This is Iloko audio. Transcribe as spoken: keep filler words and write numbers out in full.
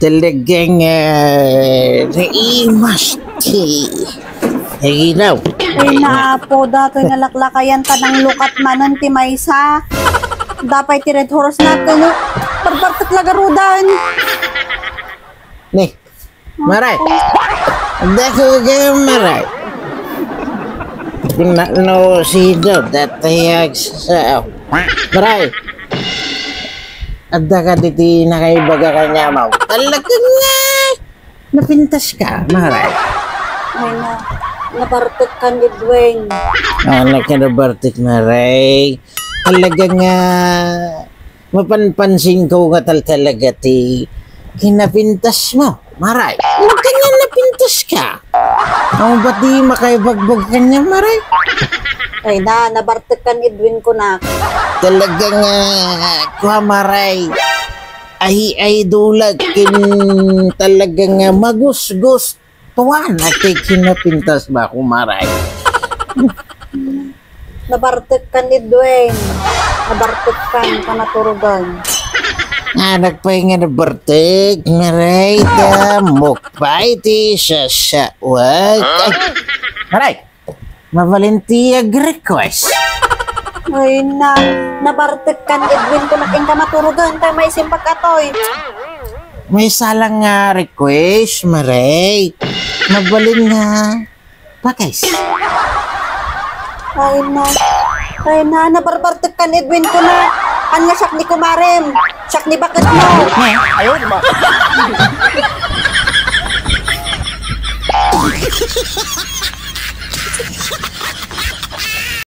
Talagang, ah, naimas ti. Ay, daw. Ay, naapo, datoy nga laklakayan ta nang lukat manen ti maysa. Dapay ti Red Horse na, kano, barbartek la garudan. Ne, Maray. Dako ka, Maray. Kuna no sino datay agsasao. Maray. Adda ka diti nakaibaga kaniamaw. Talaga nga. Napintas ka, Maray. Ay na, nabartek kan Edwin. Ah, nagkanabartek, Maray. Talaga nga. Mapanpansin ko nga tal-, talaga ti kinapintas mo, Maray. Huwag ka nga napintas ka. Ang bati makaibagbag ka niya, Maray. Ay na, nabartek kan Edwin ko na. Talaga nga, kwa, Maray. Ay, ay, dulag kin talaga nga magusgus. Tuan, ati kinapintas ba ako, Maray? Nabartek kan Edwin. Nabartek kan kanaturugan. Anak pa nga nabartek, Maray, da mukbay ti sasawag. Ay, Maray, mabalin ti ag-request. Ay na, nabartek kan Edwin ko nakin kanaturugan, tayo maisimbag atoy. May salang nga request, Maray. Mabalin nga pakis. Ay na. Ay na, nabarbartek kan Edwin ko na. Anya siak ni kumarem. Siak ni baket mo. Ayaw, di ba?